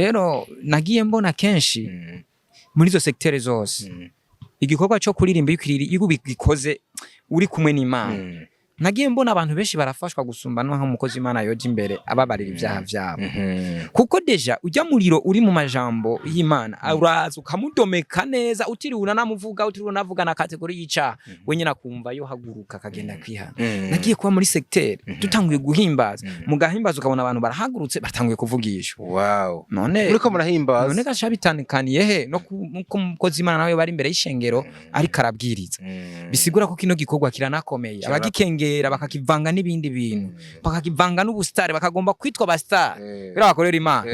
Rero nagiye mbona kenshi muri izo secteur zose igikorwa cyo kuririmba, iyo ubikoze uri kumwe n'Imana, nagiye mbona abantu benshi barafashwa gusumba no nk'umukozi w'Imana yoja imbere ababarira ibyaha vyabo, kuko déjà ujya muriro uri mu majambo y'Imana uraza ukamudomeka neza, utiriwe unanamuvuga, utiriwe unavuga na catégorie y'icaha, we nyine akumva yo haguruka akagenda kwihana. Nagiye kuba muri secteur dutanguye guhimbaza, mu gahimbaza ukabona abantu barahagurutse, batanguye kuvugishwa. None Muriko murahimbaza. None gaca bitandukaniye he no ko umukozi w'Imana nawe bari imbere y'ishengero ariko arabwiriza? Bisigura ko kino gikorwa kiranakomeye. Abagikengera bakakivanga n'ibindi bintu, bakakivanga n'ubusitari, bakagomba kwitwa abasitari kugira bakorere Imana.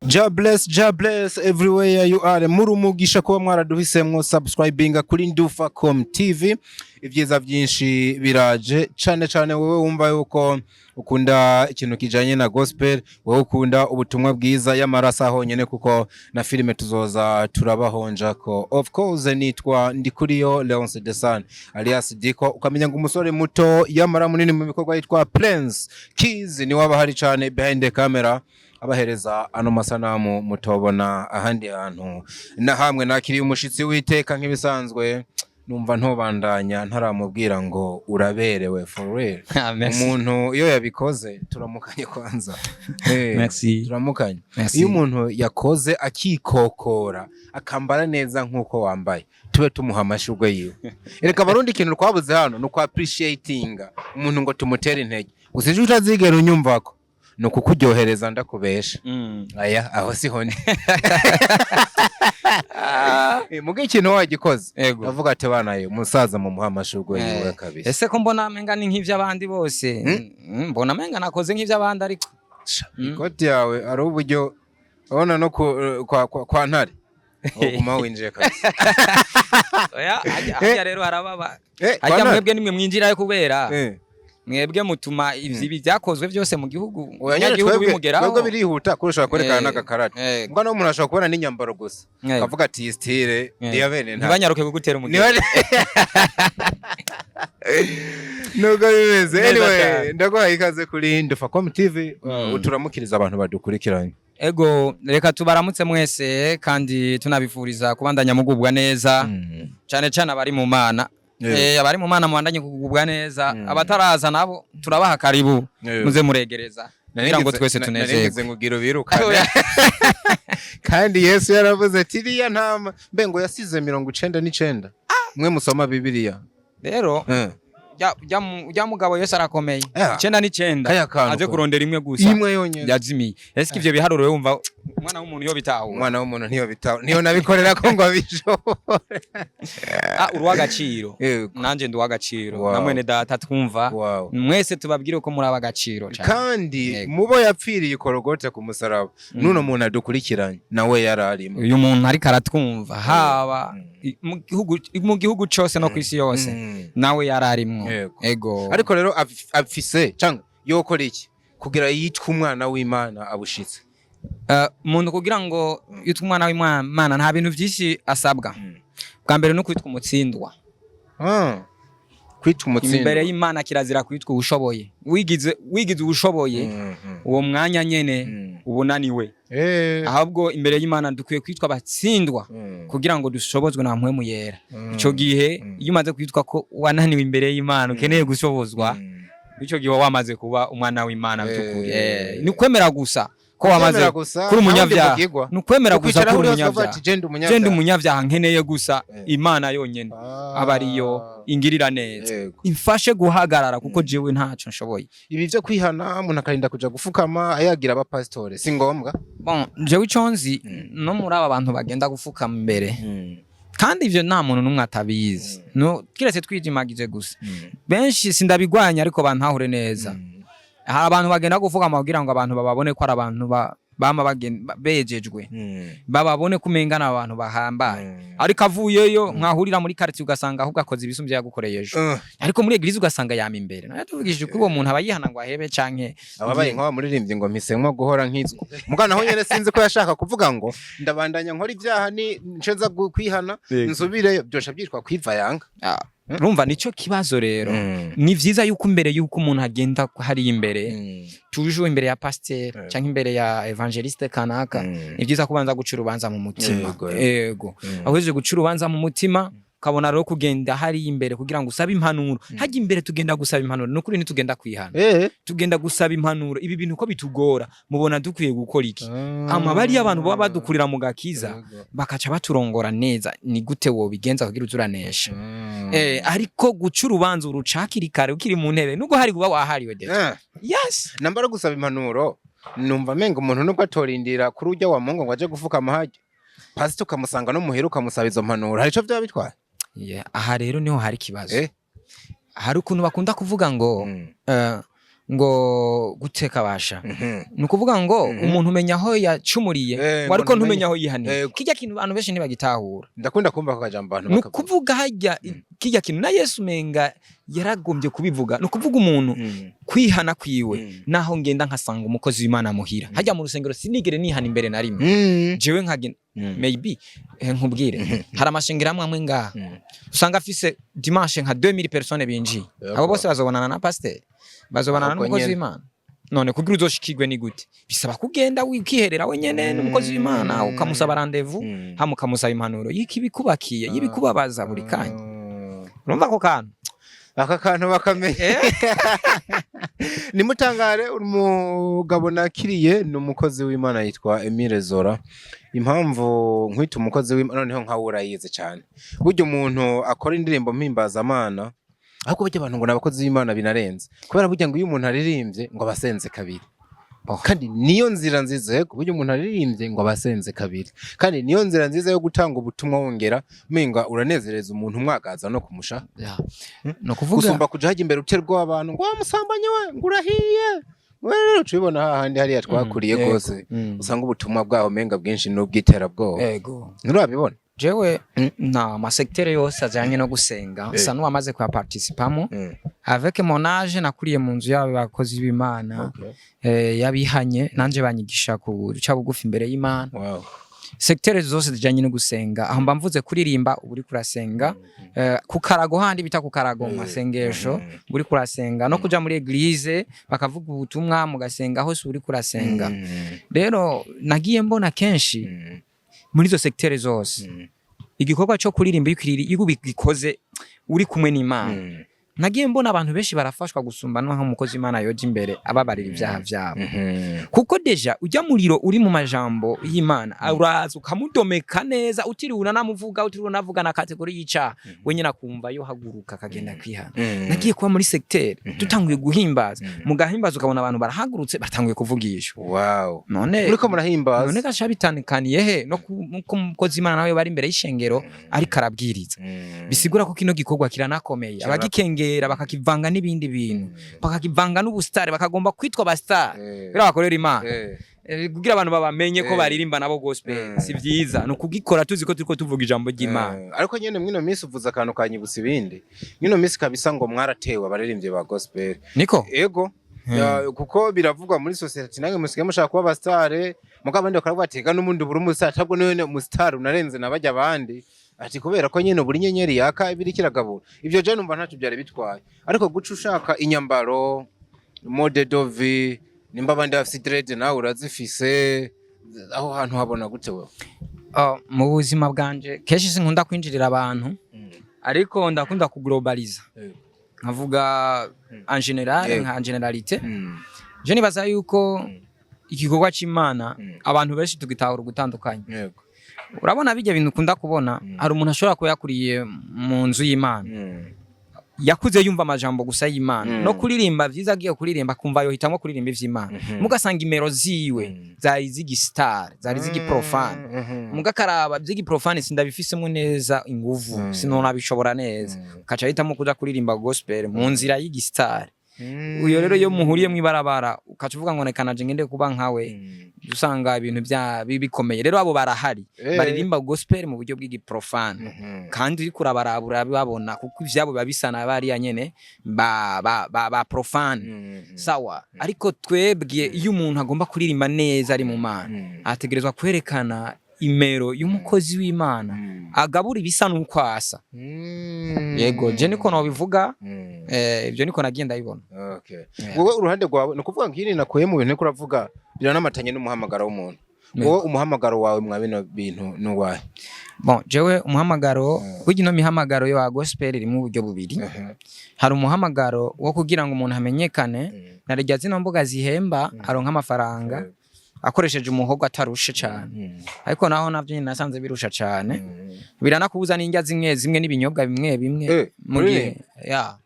Jah bless, Jah bless everywhere you are. Muri umugisha kuba mwaraduhisemwo subscribinga kuri Ndufacom TV. Ibyiza byinshi biraje, cane cane wowe wumva yuko ukunda ikintu kijanye na gospel, wowe ukunda ubutumwa bwiza y'amaraso honyene, kuko na filime tuzoza turabahonja ko. Of course nitwa Ndikuriyo Leonce Desan alias Diko, ukamenya ngo umusore muto yamara munini mu bikorwa yitwa Prince Keys ni waba hari cane behind the camera, abahereza ano masanamu mutobona ahandi hantu na hamwe. Nakiriye umushitsi w'iteka nk'ibisanzwe, numva ntobandanya ntaramubwira ngo uraberewe for real. Ah, merci. Umuntu iyo yabikoze, turamukanye kwanza. Merci. Turamukanye. Merci. Iyo umuntu yakoze akikokora akambara neza nk'uko wambaye, tube tumuha amashurwe yiwe. Ereka abarundi, ikintu twabuze hano ni uku appreciatinga umuntu ngo tumutere intege. Gusa ejo utazigera unyumvako ni ukukuryohereza ndakubesha. Aya aho siho ndi. Muga ikintu wagikoze, avuga ati bana yo umusaza mumuha amashurwe yiwe kabisa. Ese ko mbona menga ni nk'ivy'abandi bose? Mbona menga nakoze nk'ivy'abandi ariko. Ikoti yawe ari uburyo urabona no kwa ntare uguma winjiye kabisa. Oya, hajya rero harababa Kwa hajya Ntare? Mwebwe nimwe mwinjirayo kubera mwebwe mutuma ibi byakozwe byose mu gihugu, Oya nyene, abanyagihugu twebwe bimugeraho. Twebwe birihuta kurusha kwerekana n'agakarata. Mbwa no umuntu ashobora kubona n'inyambaro gusa, akavuga ati iyi style ni iya bene ntare. Ntibanyaruke kugutera umugeri. Nubwo bimeze. Neza Anyway, cyane. ndaguhaye ikaze kuri Ndufacom TV, uturamukiriza abantu badukurikiranye. Ego, reka tubaramutse mwese kandi tunabifuriza kubandanya mugubwa neza, cyane cyane abari mu Mana. Abari mu Mana mubandanye kugubwa neza, abataraza nabo turabaha karibu, muze muregereza kugira ngo twese Narigeze tunezerwe. ngugira ubirukane, kandi Yesu yaravuze ati iriya ntama mbe ngo yasize 99, mwe musoma Bibiliya. Rero jya mugabo Yesu arakomeye. 99 Kaya kantu aje ko. kurondera imwe gusa Imwe yonyene. yazimiye. Ese ivyo biharuro wewe wumva umwana w'umuntu yo bitahura? Umwana w'umuntu niyo bitaho, niyo nabikorera ko ngo abishobore. Ah, uri uw'agaciro. Nanje ndi uw'agaciro. Na mwene data twumva, mwese tubabwire ko muri ab'agaciro cane. Kandi mubo yapfiriye ikorogote ku musaraba, nuno muntu adukurikiranye nawe yari arimo. Uyu muntu ariko aratwumva haba mu gihugu cose no kw'isi yose, nawe yararimwo. Ego. Ariko rero afise cyangwa yokora iki kugira yitwe umwana w'Imana abushitse? Umuntu kugira ngo yitwe umwana w'Imana nta bintu byinshi asabwa. Bwa mbere no kwitwa umutsindwa. Ah, kwitwa umutsindo. Imbere y'Imana kirazira kwitwa uwushoboye. Wigize uwushoboye, uwo mwanya nyene ubunaniwe. Ahubwo imbere y'Imana dukwiye kwitwa abatsindwa kugira ngo dushobozwe na mpwemu yera. Ico gihe iyo umaze kwitwa ko wananiwe imbere y'Imana, ukeneye gushobozwa, ico gihe wamaze kuba umwana w'Imana by'ukuri. Ni ukwemera gusa ko wamaze Ukwemera gusa, kuri umunyabyaha. nta wundi mugigwa. Ni ukwemera gusa Ukwicara kuri huriya ukavuga umunyabyaha. ati, "Je ndi umunyabyaha." Je ndi umunyabyaha, nkeneye gusa Imana yonyene Ah. aba ariyo ingirira neza, imfashe guhagarara kuko jewe ntaco nshoboye. Ibi byo kwihana umuntu akarinda kuja gufukama ayagira abapasitore si ngombwa? Bon, jewe ico nzi, no muri aba bantu bagenda gufukama imbere, kandi ivyo nta muntu n'umwe atabizi, no kiretse twijimagize gusa. Benshi sindabigwanya, ariko bantahure neza, hari abantu bagenda gufukama kugira ngo abantu bababone ko ari abantu bama bejejwe, bababone ko umenga ni abantu bahambaye, ariko avuyeyo mwahurira muri quartier ugasanga ahubwo akoze ibisumbye yagukoreye ejo, ariko muri église ugasanga yama imbere. Nawe tuvugishije kuri uwo muntu aba yihana ngo ahebe canke Ababaye nk'aba muririmbyi ngo mpisemwo guhora nkizwa, mugana naho nyene sinzi ko yashaka kuvuga ngo ndabandanya nkora ibyaha ni nsheza kwihana nsubireyo, byosha byitwa kwivayanga. Ah, Urumva nico kibazo rero. Ni vyiza yuko imbere yuko umuntu agenda hariya imbere, toujours imbere ya pasteur canke imbere ya évangéliste kanaka, ni vyiza kubanza guca urubanza mu mutima. Yego, aho guca urubanza mu mutima, ukabona rero kugenda hariya imbere kugira ngo usabe impanuro. Hajya imbere tugenda gusaba impanuro, nukuri ntitugenda kwihana. Tugenda gusaba impanuro. Ibi bintu ko bitugora, mubona dukwiye gukora iki? Ama bariya abantu baba badukurira mu gakiza, bakaca baturongora neza, ni gute wobigenza kugira uzuranesha? Ariko guca urubanza uruca hakiri kare ukiri mu ntebe, nubwo hari kuba wahariwe déjà. Yes. Nambara gusaba impanuro, numva menga umuntu nubwo atorindira kuri ujya wa Mungu ngo aje gufukama hajya, pastor ukamusanga no muhira ukamusaba izo mpanuro, hari ico vyaba bitwaye? Yeah, aha rero niho hari ikibazo. Hari ukuntu bakunda kuvuga ngo ngo guteka basha, ni ukuvuga ngo umuntu umenya aho yacumuriye, ngo ariko ngo ntumenya aho yihaniye. Kijya kintu abantu benshi ntibagitahura. Ndakunda kumva ako kajambo abantu Ni bakavuga. ukuvuga hajya kijya kintu na Yesu umenga yaragombye kubivuga. Ni ukuvuga umuntu kwihana kwiwe, naho ngenda nkasanga umukozi w'Imana muhira hajya mu rusengero, sinigere nihana imbere na rimwe. Jewe nkagenda, maybe nkubwire, hari amashengero amwe amwe ngaha usanga afise dimanche nka 2000 personnes binjiye. Abo bose bazobonana na pasteur, bazobonana Ahubwo n'umukozi nyene. w'Imana? None kugira uzoshikirwe ni gute? Bisaba kugenda ukiherera wenyene n'umukozi w'Imana, ukamusaba rendez-vous, hama ukamusaba impanuro y'ikibikubakiye, y'ibikubabaza buri kanya. Urumva ako kantu? Aka kantu bakamenya. Nimutangare, umugabo nakiriye ni umukozi w'Imana yitwa Emile Zora. Impamvu nkwita umukozi w'Imana, noneho nkawe urayizi cyane, burya umuntu akora indirimbo mpimbazamana, ahubwo burya abantu ngo ni abakozi b'Imana binarenze, kubera burya ngo iyo umuntu aririmbye ngo abasenze kabiri. Oh. Kandi niyo nzira nziza. Yego, burya umuntu aririmbye ngo abasenze kabiri, kandi niyo nzira nziza yo gutanga ubutumwa, wongera umenga uranezereza umuntu umwagaza no kumusha Yeah. Ni ukuvuga gusumba kuja hajya imbere uterwa abantu ngo wamusambanye we, ngo urahiye we. Rero ucibona hahandi hariya twakuriye rwose, usanga ubutumwa bwaho menga bwinshi n'ubw'iterabwoba. Nturabibona? Jewe na ma secteur yose ajanye no gusenga sa n'uwamaze kuyaparticipamo. Avec mon âge, nakuriye mu nzu y'abakozi b'Imana, y'abihanye, nanje banyigisha kuca bugufi imbere y'Imana. Secteur zose zijanye no gusenga, aho mba mvuze kuririmba uba uriko urasenga, ku karago handi bita ku karago mu masengesho uba uriko urasenga, no kuja muri église bakavuga ubutumwa mugasenga, hose uba uriko urasenga. Rero nagiye mbona kenshi muri izo secteur zose, igikorwa cyo kuririmba iyo ubikoze uri kumwe n'Imana, nagiye mbona abantu benshi barafashwa gusumba no umukozi w'Imana yoja imbere ababarira ibyaha vyabo, kuko déjà ujya muriro uri mu majambo y'Imana uraza ukamudomeka neza, utiriwe unanamuvuga, utiriwe unavuga na catégorie y'icaha, we nyine akumva yo haguruka akagenda kwihana. Nagiye kuba muri secteur dutanguye guhimbaza, mu gahimbaza ukabona abantu barahagurutse batanguye kuvugishwa. None Muriko murahimbaza. None gaca bitandukaniye he no ko umukozi w'Imana nawe bari imbere y'ishengero ariko arabwiriza? Bisigura ko kino gikorwa kiranakomeye. Abagikengera bakakivanga n'ibindi bintu, bakakivanga n'ubusitari, bakagomba kwitwa abasitari kugira bakorera Imana, kugira abantu babamenye ko baririmba nabo gospel. Si vyiza, ni ukugikora tuzi ko turiko tuvuga ijambo ry'Imana. Ariko nyene mwino minsi uvuze akantu kanyibutsa ibindi. Mwino minsi kabisa ngo mwaratewe abaririmbyi ba gospel. Niko. Ego. Ya, kuko biravugwa muri society nange musigaye mushaka kuba abasitare, mugabo abandi bakavuga ati ga n'ubundi buri umusitari, ntabwo niwe umusitari unarenze nabajya abandi, ati kubera ko nyene buri nyenyeri yaka ibiri kiragabura. Ivyo je numva ntacyo byari bitwaye, ariko guca ushaka inyambaro, mode de vie, nimba abandi bafise dread nawe urazifise, aho hantu habona gute wewe? Oh, mu buzima bwanje kenshi sinkunda kwinjirira abantu, ariko ndakunda kuglobaliza, nkavuga en général, nka généralité. Je nibaza yuko igikorwa c'Imana abantu benshi tugitahura ugutandukanye. Urabona bijya bintu ukunda kubona, hari umuntu ashobora kuba yakuriye mu nzu y'Imana, yakuze yumva amajambo gusa y'Imana, no kuririmba vyiza, agiye kuririmba akumva yohitamwo kuririmba ivy'Imana, mugasanga imero ziwe zari z'igistar, zari z'igiprofane, mugakaraba vy'igiprofane sindabifisemo neza inguvu, sinonabishobora neza, kaca ahitamo kuja kuririmba gospel mu nzira y'igistar. Uyo rero iyo muhuriye mw'ibarabara ukaca uvuga ngo reka naje ngende kuba nkawe, usanga ibintu bya bikomeye. Rero abo barahari, baririmba gospel mu buryo bw'igiprofane, kandi uriko urabarabura babona kuko ivyabo biba bisa na bariya nyene ba profane. Sawa, ariko twebwe iyo umuntu agomba kuririmba neza ari mu Mana, ategerezwa kwerekana imero y'umukozi w'Imana agabura ibisa n'uko asa. Yego, je niko nobivuga. Ibyo niko nagiye ndabibona. Okay. Yeah. Wowe uruhande rwawe, ni ukuvuga nk'iri nakuye mu bintu uriko uravuga, biranamatanye n'umuhamagaro w'umuntu. Wowe umuhamagaro wawe mwa bino bintu ni uwahe? Bon, jewe umuhamagaro, burya ino mihamagaro yo gospel irimo uburyo bubiri. Hari umuhamagaro wo kugira ngo umuntu amenyekane na rya zino mbuga zihemba, aronka amafaranga akoresheje umuhogo atarushe cyane. Ariko naho navyo nyine nasanze birusha cyane, biranakubuza n'indya zimwe zimwe n'ibinyobwa bimwe bimwe mu gihe ya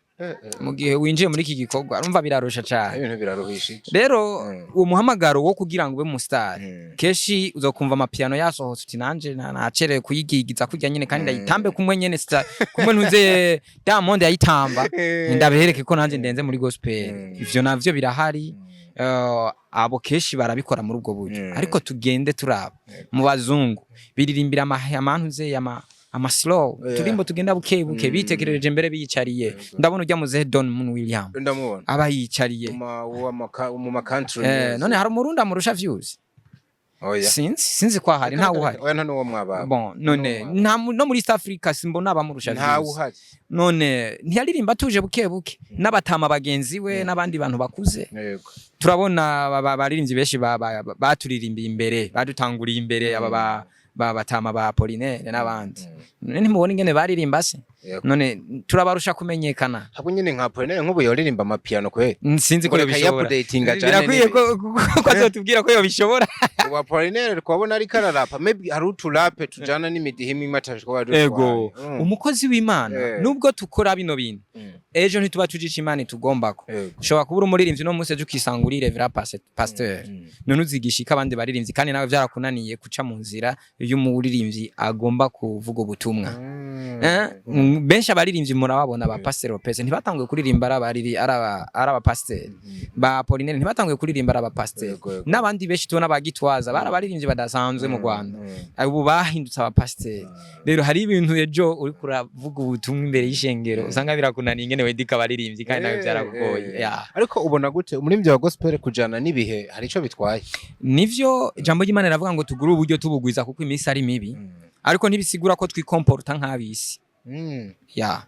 mu gihe winjiye muri iki gikorwa, urumva birarusha cyane. Ibintu biraruhishije. Rero uwo muhamagaro wo kugira ngo ube umustar, kenshi uzokumva amapiano yasohotse uti nanje nacerewe kuyigigiza kurya nyene kandi ndayitambe kumwe nyene kumwe ntuze Diamond yayitamba, ndabereke ko nanje ndenze muri gospel. Ivyo navyo birahari. Abo kenshi barabikora muri ubwo buryo. Ariko tugende turaba mu bazungu biririmbira amantuze ama slow turimbo tugenda buke buke, bitekerereje mbere biyicariye. Ndabona ujya muzehe Don Moon William Ndamubona. aba yicariye. Mu ma country. None hari umurundi amurusha views? Oya. Sinzi ko ahari, ntawe uhari. Oya, nta n'uwo mwababa. Bon, none nta no muri East Africa simbona abamurusha Ntawe views. uhari. None ntiyaririmba atuje buke buke n'abatama bagenzi we n'abandi bantu bakuze? Turabona abaririmbyi benshi baturirimbiye imbere, badutanguriye imbere, aba batama ba Apollinaire n'abandi. None ntimubona ingene baririmba se? None turabarusha kumenyekana? Ahubwo nyine nka Apollinaire nk'ubu yoririmba amapiano kweli? Sinzi ko Ngo reka yobishobora. yapudatinga cane. Birakwiye ko azotubwira ko yobishobora. Ubu Apollinaire twabona ariko ararapa, maybe hari uturape tujana n'imidiho imwe imwe atashobora. Ego, umukozi w'Imana, nubwo tukora bino bintu, ejo ntituba tujica Imana itugombako. Ushobora kuba uri umuririmbyi no munsi, ejo ukisanga uri révérend pasteur. None uzigisha ko abandi baririmbyi kandi nawe byarakunaniye guca mu nzira y'umuririmbyi agomba kuvuga ubutumwa? Benshi abaririmbyi murababona, ba Pasteur Lopez ntibatanguye kuririmba ari abapasiteri, ba Apollinaire ntibatanguye kuririmba ari abapasiteri, Yego, yego. n'abandi benshi tubona ba Gitwaza bari abaririmbyi badasanzwe mu Rwanda, ubu bahindutse abapasiteri. Rero hari ibintu ejo uriko uravuga ubutumwa imbere y'ishengero usanga birakunaniye ingene wedika abaririmbyi kandi nawe byarakugoye. Ya. Ariko ubona gute umuririmbyi wa gospel kujana n'ibihe hari ico bitwaye? Nivyo, ijambo ry'Imana riravuga ngo tugure uburyo tubugwiza kuko iminsi ari mibi, ariko ntibisigura ko twikomporta nk'abisi. Ya.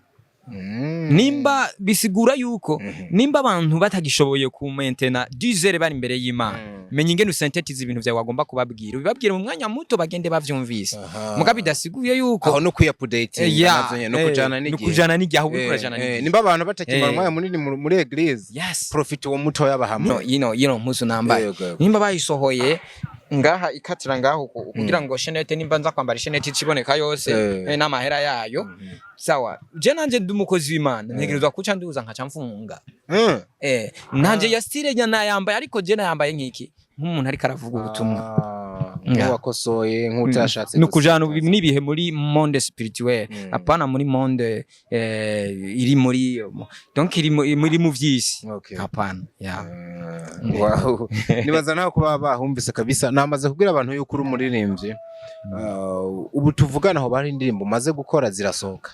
Nimba bisigura yuko nimba abantu batagishoboye kumentena dizere bari imbere y'Imana, menya ingene usentetiza ibintu vyawe wagomba kubabwira, ubibabwire mu mwanya muto bagende bavyumvise. Muga bidasiguye yuko Aho no kwiyapudatinga navyo nyene, no kujana no n'igihe. kujana n'igihe, ahubwo uriko urajana n'igihe. Nimba abantu batakimara umwanya munini muri église, profite uwo mutoya bahamwe. No, yino mpuzu nambaye, Yego, yego. nimba bayisohoye ngaha ikatira ngaho kugira ngo chaînette, nimba nza kwambara chaînette ikiboneka yose, n'amahera yayo, sawa. Je nanje ndi umukozi w'Imana, ntegerezwa kuca nduza nkaca mfunga. Nanje ya style nya nayambaye, ariko je nayambaye nk'iki, nk'umuntu ariko aravuga ubutumwa. Nk'uwakosoye, nk'utashatse Ni ukujana gusa. n'ibihe muri monde spirituel, apana muri monde iri muri, donc iri muri mu vy'isi. Apana ya. Wow. Nibaza nawe kuba bahumvise kabisa. Namaze kubwira abantu yuko uri umuririmbyi. Ubu tuvugana aho bari indirimbo umaze gukora zirasohoka?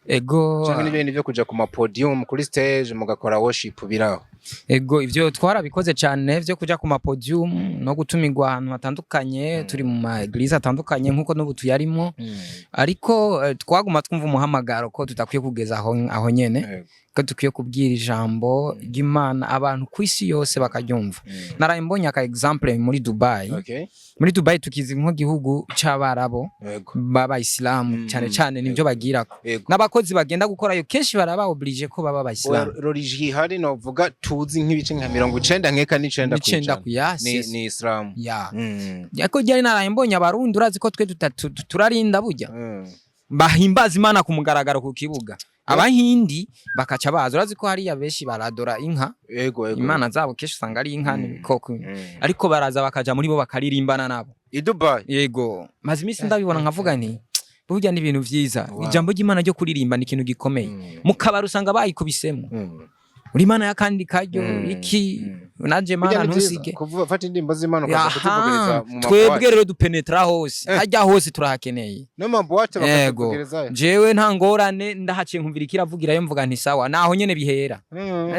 Ego. Canke n'ibyo bintu byo kuja ku ma podium, kuri stage mugakora worship biraho? Ego, ivyo twarabikoze cyane vyo kuja ku ma podium no gutumirwa ahantu hatandukanye, turi mu ma église atandukanye nkuko n'ubu tuyarimo. Ariko twaguma twumva umuhamagaro ko tudakwiye kugeza aho nyene, ko dukwiye kubwira ijambo ry'Imana abantu ku isi yose bakaryumva. Naraye mbonye aka exemple muri Dubai. Muri Dubai tukizi nk'igihugu c'Abarabu b'Abayisilamu, cyane cyane nivyo bagirako. N'abakozi bagenda gukorayo kenshi baraba obligé ko baba abayisilamu. Religion ihari novuga tuzi nk'ibice nka 99 N'icenda kw'ijana ku yasi ni Islam. Ya. Ariko ryari naraye mbonye Abarundi, urazi ko twe turarinda burya, bahimbaza Imana ku mugaragaro ku kibuga, Abahindi bakaca baza. Urazi ko hariya benshi baradora inka, Yego yego. imana zabo kenshi usanga ari inka n'ibikoko, ariko baraza bakaja muri bo bakaririmbana nabo. I Dubai. Yego, maze iminsi ndabibona nkavuga nti burya ni ibintu vyiza. Ijambo ry'Imana ryo kuririmba ni ikintu gikomeye. Mu kabari usanga bayikubisemo, uri Imana y'akandi karyo, iki naje Burya Mana ni vyiza ntusige. kuvuga, fata indirimbo z'Imana ukaza kuzivugiriza Aha, mu twebwe ma boîte. rero dupenetra hose, hajya hose turahakeneye. No mu ma boîte Yego. bakazivugirizayo. Jewe nta ngorane, ndahaciye nkumvira ikiravugirayo mvuga nti sawa, naho nyene bihera.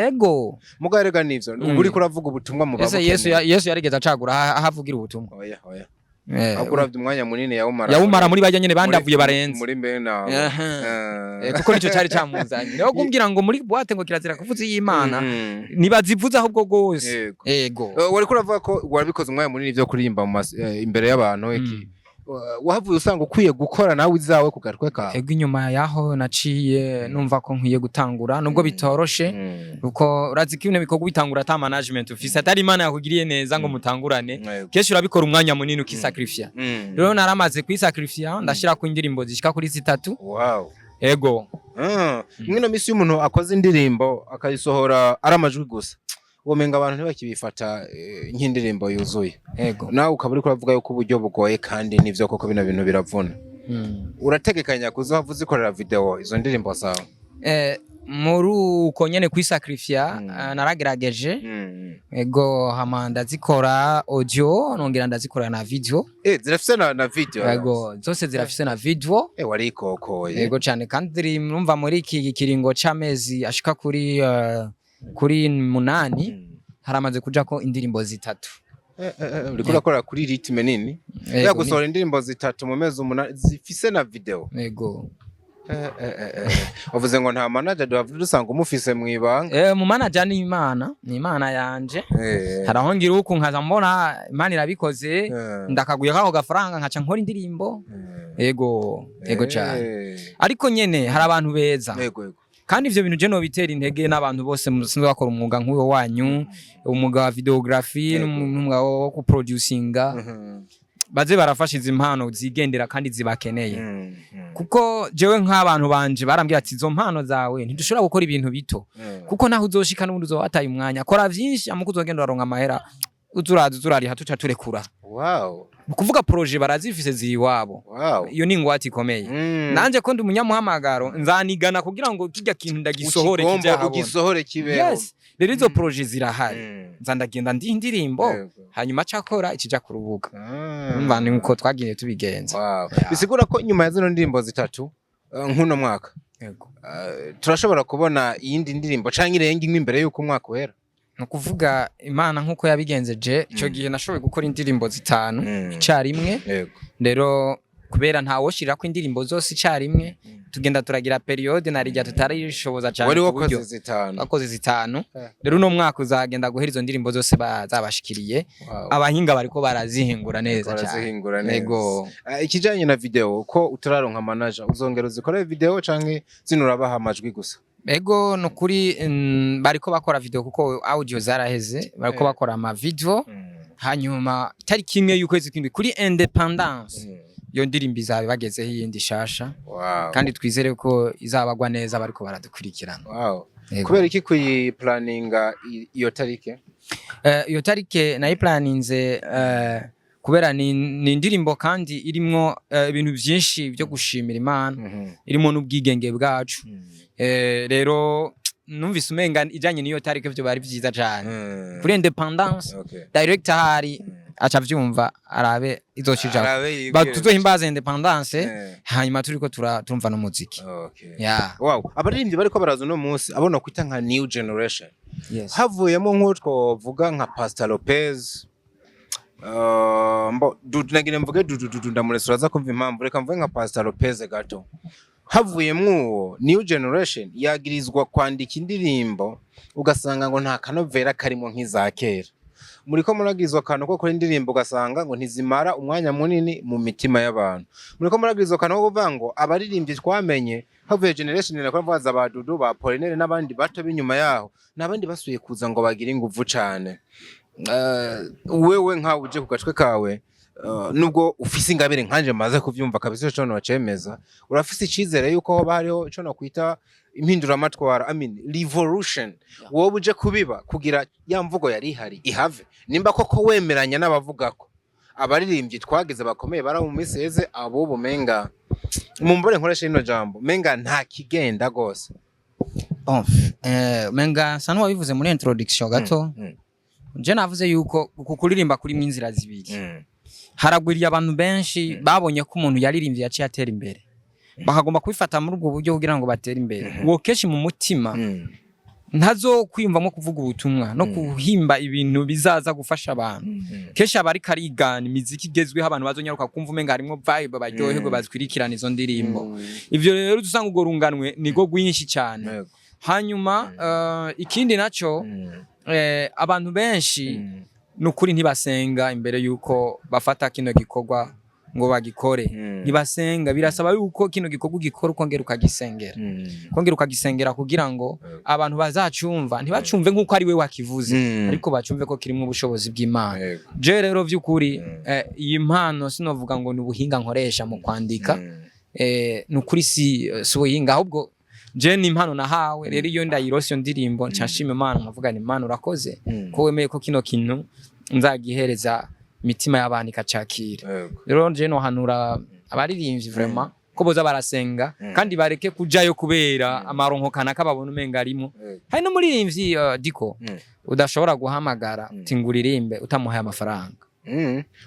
Ego. Muga rega nivyo, uba uriko uravuga ubutumwa mu Ese Yesu babukeneye. Yesu yarigeze acagura aho avugira ubutumwa? Oya, oya. Ahubwo uravye umwanya munini yawumara Yawumara muri bajya nyene bandavuye barenze. Muri mbere nawe. Aha. Kuko nico cari camuzanye, niho kumbwira ngo muri boîte ngo kirazira kuvuza iy'Imana. Nibazivuze ahubwo gose. Ego. Wariko uravuga ko warabikoze umwanya munini vyo kuririmba imbere y'abantu iki. Wahavuye usanga ukwiye gukora nawe izawe ku gatwe kawe. Ego, inyuma yaho naciye numva ko nkwiye gutangura, nubwo bitoroshe, kuko urazi ko ibintu bikorwa bitangura ata management ufise, atari Imana yakugiriye neza ngo mutangurane. Kenshi urabikora umwanya munini ukisacrifiya. Rero naramaze kwisacrifiya, ndashira ku indirimbo zishika kuri zitatu. Ego. Mwino misi iyo umuntu akoze indirimbo akayisohora ari amajwi gusa, womenga abantu ntibakibifata nk'indirimbo yuzuye. Nawe ukaba uriko uravuga yuko uburyo bugoye, kandi nivyo koko, bino bintu biravuna. Urategekanya kuzohava uzikorera video izo ndirimbo zawe? Muri uko nyene kwisacrifiya, naragerageje. Ego, hama ndazikora audio, nongera ndazikora na video. Zirafise na video? Ego, zose zirafise na video. Warikokoye. Ego cyane, kandi murumva muri iki kiringo c'amezi ashika kuri 8 haramaze kujako indirimbo zitatu. Uriko urakora kuri rythme nini. Ego. Ya gusohora indirimbo zitatu mu mezi 8 zifise na video. Ego. Wavuze ngo nta manager, duhava dusanga umufise mw'ibanga. Mu manager ni Imana, ni Imana yanje. Hari aho ngira uku nkaza mbona Imana irabikoze, ndakaguye kako gafaranga nkaca nkora indirimbo. Ego cyane. Ariko nyene hari abantu beza. Ego ego. Kandi ivyo bintu je nobitera intege n'abantu bose musanzwe bakora umwuga nk'uwo wanyu, umwuga wa videography n'umwuga wo kuproducinga, baze barafasha izi mpano zigendera kandi zibakeneye, kuko jewe nk'abantu banje barambwira ati: "Izo mpano zawe ntidushobora gukora ibintu bito, kuko naho uzoshika n'ubundi uzoba wataye umwanya. Kora vyinshi, amuko uzogenda uraronka amahera, uzuraza uzurariha, tuca turekura." Ni ukuvuga projet barazifise ziri iwabo. Iyo ni ingwate ikomeye. Nanje ko ndi umunyamuhamagaro, nzanigana kugira ngo kirya kintu ndagisohore, Ukigomba kije ahabona. Ugisohore kibeho. Yes, rero izo projet zirahari. Nza ndagenda ndi indirimbo, hanyuma cakora ikija ku rubuga. Umva, ni uko twagiye tubigenza. Yeah. Bisigura ko nyuma ya zino ndirimbo zitatu, nk'uno mwaka, Yego. turashobora kubona iyindi ndirimbo canke irenga imwe imbere y'uko umwaka uhera? Ni ukuvuga Imana nk'uko yabigenzeje icyo gihe, nashoboye gukora indirimbo zitanu icyarimwe. Rero kubera ntawoshirako indirimbo zose icyarimwe, tugenda turagira période na rijya tutarishoboza cyane Wari ku buryo wakoze zitanu. Wakoze zitanu. Rero uno mwaka uzagenda guhera izo ndirimbo zose zabashikiriye. Abahinga bariko barazihingura neza cyane. Barazihingura neza. Ego. Ikijanye na video, ko utararonka manager, uzongera uzikore video canke zino urabaha amajwi gusa? Ego, nukuri, bariko bakora video kuko audio zaraheze, bariko bakora ama video. Hanyuma tariki 1 y'ukwezi kw'indwi kuri independence, iyo ndirimbo izaba bagezeho iyindi shasha. Kandi twizere ko izabagwa neza bariko baradukurikirana. Yego. Kubera iki kuyiplaninga iyo tarike? Iyo tarike nayiplaninze kubera ni indirimbo kandi irimwo ibintu byinshi byo gushimira Imana, irimo n'ubwigenge bwacu. Rero numvise umenga ijanye n'iyo tarike byo bari byiza cyane kuri independence. Director ahari aca avyumva, arabe izoshija. Arabe yibwire. Tuzohimbaza independence, hanyuma turiko turumva n'umuziki. Yeah. Wow, abaririmbyi bariko baraza uno munsi, abona kwita nka new generation, havuyemo nk'uwo twovuga nka Pastor Lopez, mbo dudu, nagira mvuge dudu dudu, ndamuretse uraza kumva impamvu. Reka mvuge nka Pastor Lopez gato. Havuyemo uwo new generation yagirizwa kwandika indirimbo, ugasanga ngo nta kanovera karimo nk'iza kera. Muriko muragirizwa akantu ko gukora indirimbo, ugasanga ngo ntizimara umwanya munini mu mitima y'abantu. Muriko muragirizwa akantu ko kuvuga ngo abaririmbyi twamenye, havuye generation nakora mvuga ba Dudu, ba Apollinaire n'abandi bato b'inyuma yaho, n'abandi basuye kuza ngo bagire inguvu cane. Wewe nkawe uje ku gatwe kawe, nubwo ufise ingabire nkanje maze kuvyumva kabisa, ico nocemeza, urafise icizere yuko hoba hariho ico nokwita impinduramatwara, I mean revolution, wowe uje kubiba kugira ya mvugo yari ihari ihave, nimba koko wemeranya n'abavuga ko abaririmbyi twagize bakomeye bari mu minsi iheze, abubu menga, mumbore nkoresha rino jambo, menga nta kigenda gose? Bon, menga nsa n'uwabivuze muri introduction gato. Je navuze yuko uku kuririmba kurimo inzira zibiri. Haragwiriye abantu benshi babonye ko umuntu yaririmbye yaciye atera imbere, bakagomba kubifata muri ubwo buryo kugira ngo batere imbere. Uwo kenshi mu mutima Ntazokwiyumvamo kuvuga ubutumwa no kuhimba ibintu bizaza gufasha abantu. Kenshi aba ariko arigana imiziki igezweho, abantu bazonyaruka kumva umenga harimwo vibe, baryoherwe, bazikurikirana izo ndirimbo. Ivyo rero usanga urwo runganwe nirwo rwinshi cyane. Hanyuma ikindi naco, abantu benshi nukuri ntibasenga imbere yuko bafata kino gikorwa ngo bagikore. Ntibasenga. Birasaba yuko kino gikorwa ugikora ukongera ukagisengera, kongera ukagisengera, kugira ngo abantu bazacumva ntibacumve nk'uko ari we wakivuze, ariko bacumve ko kirimo ubushobozi bw'Imana. Je rero vy'ukuri, iyi mpano sinovuga ngo ni ubuhinga nkoresha mu kwandika. Ni ukuri si ubuhinga, ahubwo je ni impano nahawe. Rero iyo ndayirose iyo ndirimbo, nca nshima Imana, nkavuga ni Imana urakoze ko wemeye ko kino kintu nzagihereza imitima y'abantu ikacakira. Rero je nohanura abaririmbyi vraiment ko boza barasenga kandi bareke kujayo kubera amaronko kanaka babona umenga arimo. Hari n'umuririmbyi, Diko, udashobora guhamagara uti ngo uririmbe utamuhaye amafaranga.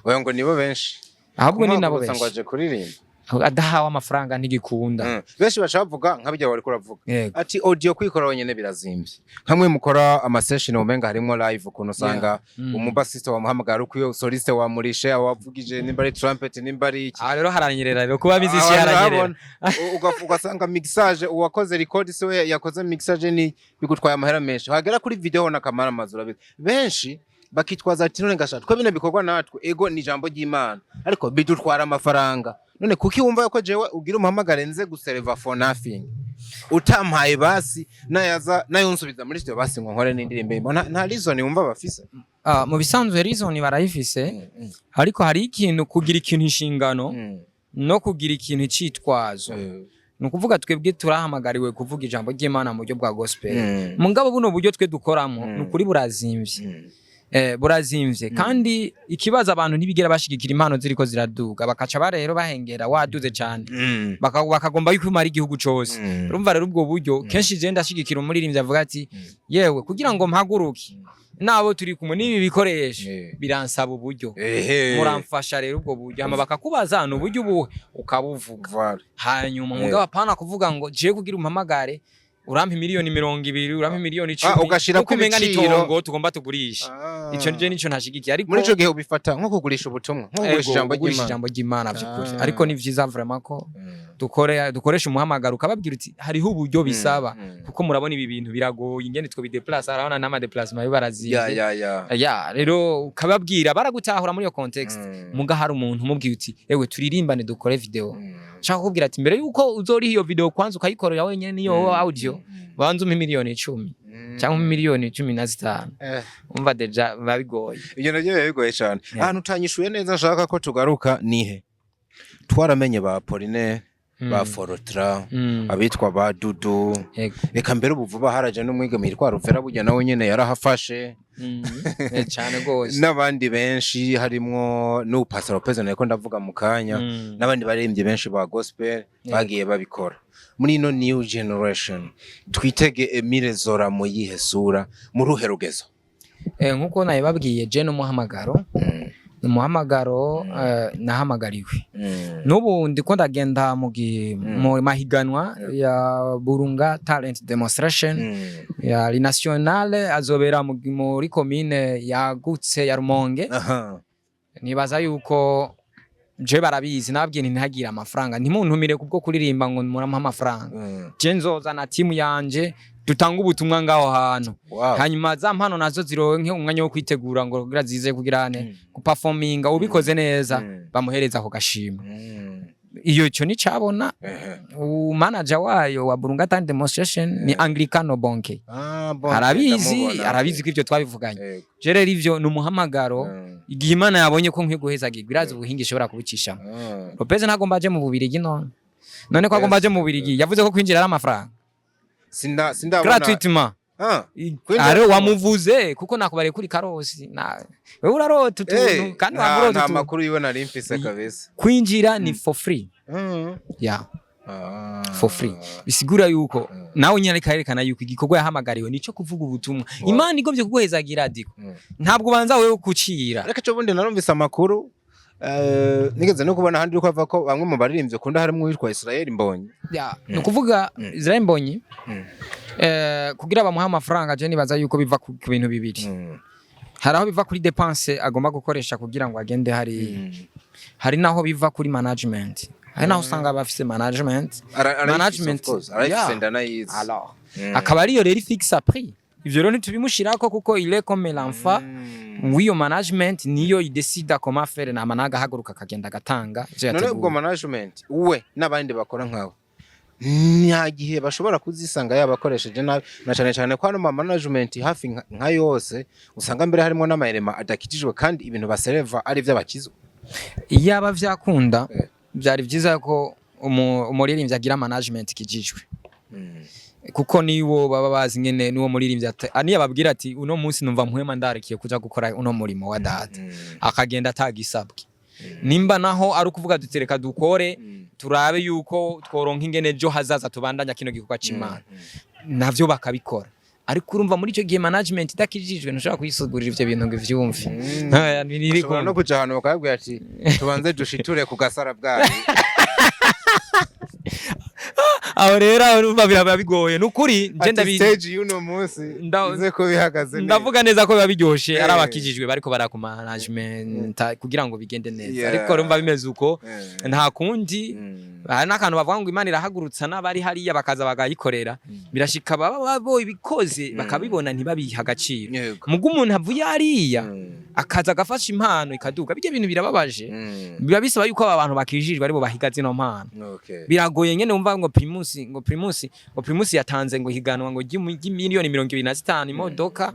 Oya, ngo nibo benshi. Ahubwo ni nabo Kumuhagurutsa ngo benshi. aje kuririmba. Adahawe amafaranga ntigikunda. Benshi baca bavuga nka bijya wariko uravuga, ati audio kwikora wenyene birazimvye, nkamwe mukora ama session umenga harimwo live, ukuntu usanga umubasista wamuhamagara ukwiye, soliste wamurishe, awavugije nimba ari trumpet, nimba ari iki. Aha rero haranyerera, rero kuba bizishi Abantu haranyerera. barabona. Ugasanga mixage, uwakoze record se we yakoze mixage, ni bigutwaye amahera menshi. Hagera kuri video nakamara amazu, urabizi, benshi bakitwaza ati none gasha twe bino bikorwa natwe, ego ni ijambo ry'Imana, ariko bidutwara amafaranga. None kuki wumva ko jewe ugira umuhamagare nze gusereva for nothing, utampaye basi nayaza nayo nsubiza muri studio, basi ngo nkore n'indirimbo? Nta reason wumva bafise? Ah, mu bisanzwe reason barayifise, ariko hari ikintu kugira ikintu inshingano no kugira ikintu icitwazo. Ni ukuvuga twebwe turahamagariwe kuvuga ijambo ry'Imana mu buryo bwa gospel. Mugabo buno buryo twe dukoramo, ni ukuri burazimvye. Burazimvye kandi ikibazo, abantu ntibigera bashigikira impano ziriko ziraduga, bakaca barero bahengera waduze cyane, bakagomba yuko umara igihugu cose. Urumva rero ubwo buryo kenshi je ndashigikira umuririmbyi avuga ati yewe, kugira ngo mpaguruke nabo turi kumwe n'ibi bikoresho, biransaba uburyo, muramfasha rero ubwo buryo. Hama bakakubaza ni uburyo ubuhe, ukabuvuga. Hanyuma mugabo apana kuvuga ngo jewe kugira umpamagare urampa miliyoni 20, urampa miliyoni 10, Ugashirako kuko umenga ni ibiciro. itongo tugomba tugurisha. Ico nije nico ntashigikiye, ariko Muri ico gihe ubifata nko kugurisha ubutumwa, nko kugurisha Ego, ijambo kugurisha ry'Imana. ijambo ry'Imana by'ukuri. Ariko ni vyiza vraiment ko dukoresha umuhamagaro, ukababwira uti hariho uburyo bisaba, kuko murabona ibi bintu biragoye ingene two bideplace, arabona n'ama déplacement yo barazimvye. Ya ya ya Ya, rero ukababwira baragutahura muri iyo context. Muga hari umuntu umubwiye uti ewe turirimbane dukore video, nshaka kukubwira ati mbere yuko uzoriha iyo video kwanza ukayikorera wenyene niyo audio, banza umpe miliyoni 10 cyangwa umpe miliyoni 15. Umva déjà biba bigoye. Ibyo navyo biba bigoye cyane. Ahantu utanyishuye neza nshaka ko tugaruka nihe? Twaramenye ba Pauline, ba Forotra, abitwa ba Dudu, reka mbere ubu vuba haraje n'umwigeme yitwa Ruvera, burya nawe nyene yarahafashe. Cyane rwose. N'abandi benshi harimwo n'ubu Pastor Lopez nariko ndavuga mu kanya, n'abandi baririmbyi benshi ba gospel bagiye babikora. Muri ino new generation twitege Emile Zora mu yihe sura, mu ruhe rugezo? Nkuko nabibabwiye, je n'umuhamagaro, ni umuhamagaro nahamagariwe. N'ubu ndiko ndagenda mu mahiganwa ya Burunga Talent Demonstration ya nationale, azobera muri komine yagutse ya Rumonge. Nibaza yuko je barabizi, nababwiye nti ntihagire amafaranga, ntimuntumire kubwo kuririmba ngo murampa amafaranga. Je nzozana timu yanje, dutange ubutumwa ngaho hantu. Hanyuma za mpano nazo zironke umwanya wo kwitegura ngo kugira zize kugira ne guperforminga, ubikoze neza bamuhereza ako gashimwe. Iyo ico nicabona. Manager wayo wa Burunga Talent Demonstration ni Anglicano Bonke. Ah, Bonke, Arabizi. ndamubona. Arabizi ko ivyo twabivuganye. Je rero ivyo ni umuhamagaro. Igihe Imana yabonye ko nkwiye guhezagirwa, irazi ubuhinga ishobora kubicishamo. Lopez ntagomba aje mu Bubirigi none ko agomba aje mu Bubirigi, yavuze ko kwinjira ari amafaranga. Sindabona. Gratuitement. Kwinjira Are wamuvuze kuko nakubariye kuri karosi na wewe urarota utuntu kandi wamurota nta utuntu. makuru yiwe nari mfise kabisa. Kwinjira ni for free. Yeah, for free bisigura yuko nawe nyine ariko arerekana yuko igikorwa yahamagariwe nico kuvuga ubutumwa. Imana igomvye kuguhezagira, Diko, ntabwo ubanza wewe kucira. Ariko ejo bundi narumvise amakuru. Nigeze no kubona ahandi uriko avuga ko bamwe mu baririmbyi ukunda harimo uwitwa Israel Mbonyi. Ya, ni ukuvuga Israel Mbonyi, kugira bamuhe amafaranga, je nibaza yuko biva ku bintu bibiri. Hari aho biva kuri dépense agomba gukoresha kugira ngo agende hari, hari naho biva kuri management, hari naho usanga bafise management. Management, arayifise. Yeah. Ndanayizi. Alors akaba ariyo rero fixe prix. Ivyo rero ntitubimushirako kuko il est comme l'enfant w'iyo management, niyo idécida comment faire, nama nagahaguruka akagenda agatanga ivyo None ubwo yateguye. management we n'abandi bakora nkawe, nta gihe bashobora kuzisanga yabakoresheje nabi, na cane cane ko hano ma management hafi nka yose usanga mbere harimo n'amayerema adakijijwe, kandi ibintu basereva ari ivy'abakizwa? Iyaba vyakunda, byari vyiza ko umuririmbyi agira management ikijijwe, kuko niwo baba bazi nyene niwo muririmbyi niyo ababwira ati: "Uno munsi numva mpwema ndarikiye kuja gukora uno murimo wa data," akagenda atagisabwe. Nimba naho ari ukuvuga dutereka dukore, turabe yuko tworonka ingene ejo hazaza tubandanya kino gikorwa c'Imana, navyo bakabikora. Ariko urumva muri ico gihe management idakijijwe ntushobora kuyisugurira ivyo bintu ngo ivyumve. Bashobora no kuja ahantu bakababwira ati: "Tubanze dushiture ku gasara bwayo." Aho rero, aho urumva biraba bigoye nukuri nje Ati stage y'uno munsi ize ko bihagaze neza. Ndavuga neza ko biba biryoshe ari abakijijwe bariko bara ku management kugira ngo bigende neza. Ariko urumva bimeze uko, nta kundi. Hari n'akantu bavuga ngo Imana irahagurutsa n'abari hariya bakaza bakayikorera. Birashika baba bo ibikoze bakabibona ntibabiha agaciro. Mugo umuntu avuye hariya akaza agafasha impano ikaduga, bijya bintu birababaje. Biba bisaba yuko aba bantu bakijijwe aribo bahiga zino mpano. Biragoye nyene wumva ngo Primus, ngo Primus, ngo Primus yatanze ngo higanwa ngo ry'imiliyoni 25 imodoka,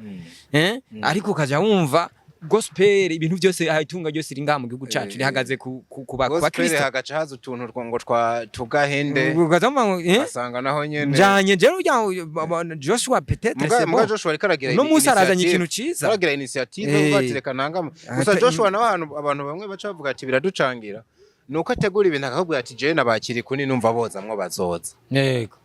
ariko ukaja wumva gospel, ibintu byose, itunga ryose riri ngaha mu gihugu cacu rihagaze ku Gospel bakristo. Hagaca haza utuntu ngo twa tugahende. Ukaza wumva ngo, asanga naho nyene njanye jewe urya Joshua peut-être c'est Muga bon. Joshua ariko aragira Uno munsi arazanye initiative. ikintu ciza. Aragira initiative, uvuga ati: "Reka ntangama." Gusa Joshua nawe ahantu abantu bamwe baca bavuga ati biraducangira, nuko ategura ibintu akakubwira ati: "Jewe nabakiri kuni numva bozamwo bazoza." Yego.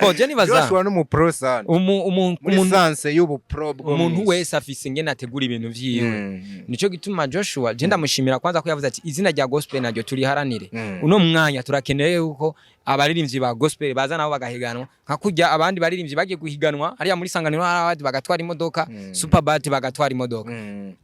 Bon, je nibaza Joshua ni umupro sana muri sens y'ubupro bwo umuntu mw'isi. wese afise ingene ategura ibintu vyiwe. Nico gituma Joshua je ndamushimira kwanza ko yavuze ati: "Izina rya gospel naryo turiharanire." Uno mwanya turakeneye yuko abaririmbyi ba gospel baza nabo bagahiganwa nka kurya abandi baririmbyi bagiye guhiganwa hariya muri Sanganiro, hari abandi bagatwara imodoka, Superbat bagatwara imodoka.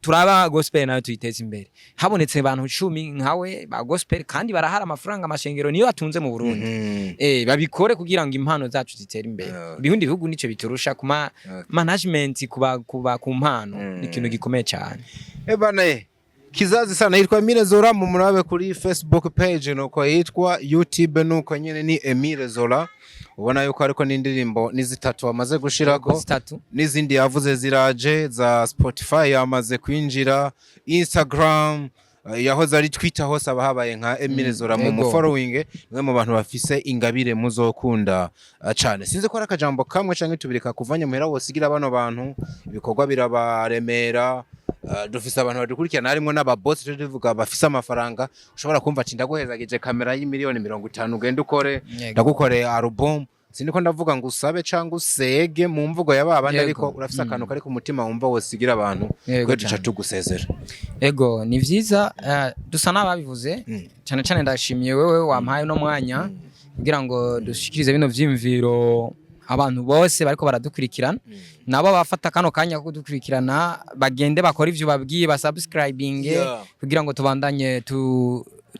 Turaba gospel nayo tuyiteza imbere. Habonetse abantu 10 nkawe ba gospel, kandi barahara, amafaranga amashengero niyo atunze mu Burundi. Babikore kugira ngo impano zacu zitere imbere. Ibindi bihugu nico biturusha kuma management kuba ku mpano ni ikintu gikomeye cyane. Ebana ye kizazi sana, yitwa Emile Zola. Mu murabe kuri Facebook page nuko yitwa, YouTube nuko nyene ni Emile Zola. Ubona yuko ariko n'indirimbo ni zitatu amaze gushirako. Zitatu. N'izindi yavuze ziraje za Spotify, yamaze kwinjira Instagram, yahoze ari Twitter, hose aba habaye nka Emile Zola. Mu following mwe mu bantu bafise ingabire muzokunda cane. Sinzi ko ari akajambo kamwe canke tubiri kakuvanye muhera wosigira bano bantu, ibikorwa birabaremera. Dufise abantu badukurikirana harimwo n'ababosi, tuje tuvuga bafise amafaranga, ushobora kumva ati: "Ndaguhezagije kamera y'imiliyoni 50, ugende ukore." "Ndagukoreye album." Sindiko ndavuga ngo usabe cyangwa usege mu mvugo ya babandi, ariko urafise akantu kari ku mutima wumva wosigira abantu, twe duca tugusezera. Ego, ni vyiza, dusa n'ababivuze. Cyane cyane ndashimiye wewe wampaye uno mwanya kugira ngo dushikirize bino vyiyumviro abantu bose bariko baradukurikirana. Nabo bafata kano kanya ko kudukurikirana bagende bakora ivyo babwiye, basubscribinge kugira ngo tubandanye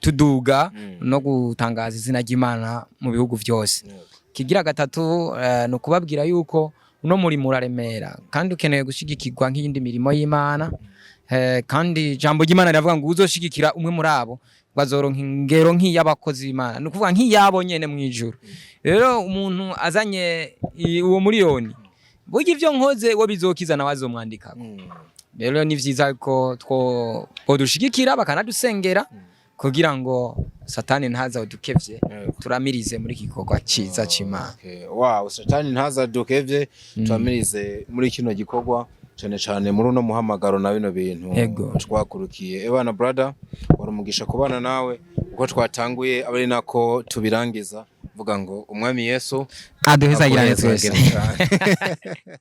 tuduga no gutangaza izina ry'Imana mu bihugu vyose. Kigira gatatu, ni ukubabwira yuko uno murimo uraremera kandi ukeneye gushigikirwa nk'iyindi mirimo y'Imana. Kandi ijambo ry'Imana riravuga ngo uzoshigikira umwe muri abo ngo azoronka ingero nk'iy'abakozi b'Imana, ni ukuvuga nk'iyabo nyene mw'ijuru. Rero umuntu azanye uwo miliyoni, burya ivyo nkoze wo bizokiza nawe azomwandikako. Rero ni vyiza ko two bodushigikira bakanadusengera kugira ngo Satani ntaza udukevye, turamirize muri iki gikorwa ciza c'Imana. Okay. Wow, Satani ntazadukevye, turamirize muri kino gikorwa, cyane cyane muri uno muhamagaro na bino bintu twakurukiye. Ebana brother, wari umugisha kubana nawe. Uko twatanguye abe ari nako tubirangiza, vuga ngo Umwami Yesu aduhezagirane twese. Aguhezagire cyane.